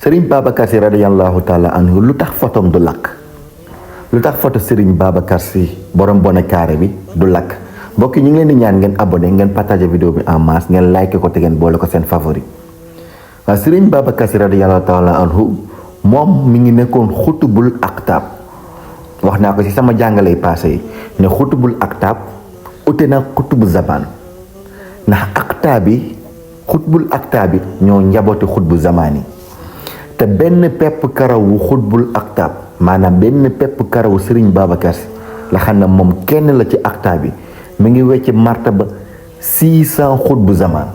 Serigne Babacar Sy radiyallahu taala anhu lu tax photom du lakk lu tax photo Serigne Babacar Sy borom bonnet carré bi du lakk mbokk yi ñu ngi leen di ñaan ngeen abonné ngeen partager vidéo bi en masse ngeen like ko te ngeen boole ko seen favori waaw Serigne Babacar Sy radiyallahu taala anhu moom mi ngi nekkoon xutubul aktaab wax naa ko ci sama jàngale passé yi ne xutubul aktaab ute na xutubu zaman ndax aktaab bi xutbul aktaab bi ñoo njabooti xutbu zaman yi te benn pepp karawu xutbul aktaab maanaam benn pepp karawu Serigne Babacar Sy la xam ne moom kenn la ci aktaab bi mi ngi wecc martaba 600 xutbu zaman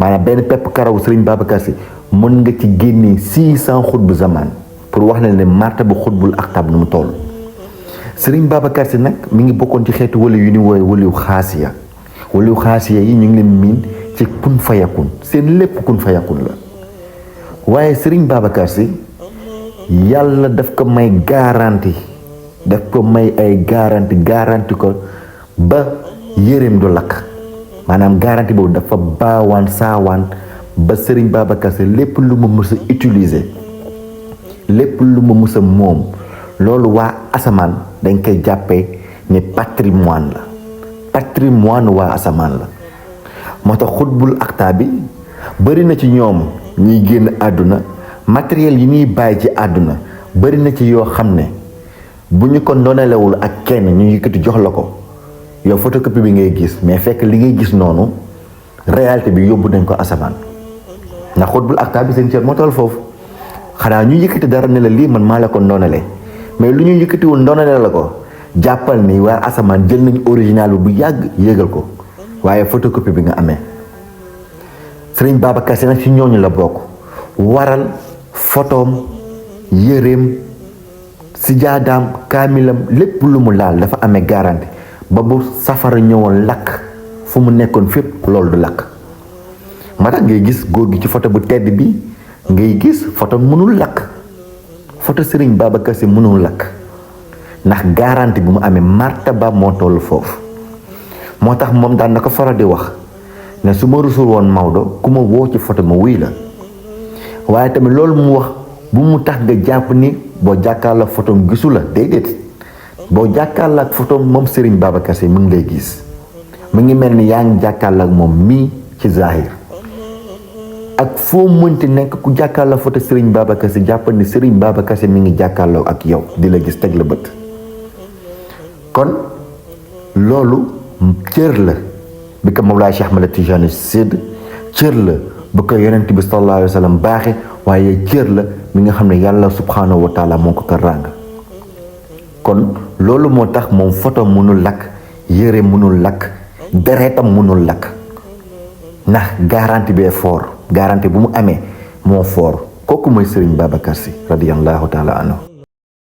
maanaam benn pepp karawu Serigne Babacar Sy mën nga ci génnee 600 xutbu zaman pour wax na ne martaba xutbul aktaab nu mu toll. Serigne Babacar Sy nag mi ngi bokkoon ci xeetu wali yu ni woowe waliw xaasiya yi ñu ngi leen miin ci kun fayakun seen lépp kun fayakun la waaye Serigne Babacar Sy yàlla daf ko may garanti ay garanti ko ba yéreem du lakk maanaam garanti boobu dafa baawaan saawaan ba Serigne Babacar Sy lépp lu ma mës a utiliser lépp lu ma mës a moom loolu waa asamaan dañ koy jàppee ne patrimoine waa asamaan la moo tax xutbul aktaab bi bëri na ci ñoom ñuy génn àdduna matériel yi ñuy bàyyi ci àdduna bëri na ci yoo xam ne bu ñu ko ndonalewul ak kenn ñu yëkkati jox la ko yow photocopie bi ngay gis mais fekk li ngay gis noonu réalité bi yóbbu nañ ko asamaan ndax xutbul aktaab bi seen cër moo toll foofu xanaa ñu yëkkati dara ne la lii man maa la ko ndonale mais lu ñu yëkkatiwul ndonale la ko jàppal ni waa asamaan jël nañ original bi bu yàgg yéegal ko waaye photocopie bi nga amee Serigne Babacar Sy nag ci ñooñu la bokk waral photoom yéreem sijaadaam kaamilam lépp lu mu laal dafa amee garanti ba bu safara ñëwoon lakk fu mu nekkoon fépp loolu du lakk moo tax ngay gis góor gi ci photo bu tedd bi ngay gis photo mënul lakk photo Serigne Babacar Sy mënul lakk ndax garanti bu mu amee martaba moo toll foofu moo tax moom daan na ko faral di wax ne su ma rusul woon Maodo ku ma woo ci photo ma wuy la waaye tamit loolu mu wax bu mu tax nga jàpp ni boo jàkkaarloo photo gisu la déedéet boo jàkkaarloo ak photo moom Serigne Babacar Sy mu ngi lay gis mu ngi mel ni yaa ngi jàkkaarloo ak moom mii ci zahir ak foo mënti nekk ku jàkkaarloo photo Serigne Babacar Sy jàpp ni Serigne Babacar Sy mi ngi jàkkaarloo ak yow di la gis teg la bët kon loolu cër la bi ko Mawlaay Cheikh Ahmad Tijani sédd cër la bu ko yonent bi sallallahu alayhi wa sallam baaxe waaye cër la mi nga xam ne yàlla subhanahu wa taala moo ko ràng kon loolu moo tax moom photo mënul lakk yére mënul lakk deretam mënul lakk ndax garanti bee fort garanti bu mu amee moo fort kooku mooy Serigne Babacar Sy radiyallahu taala anhu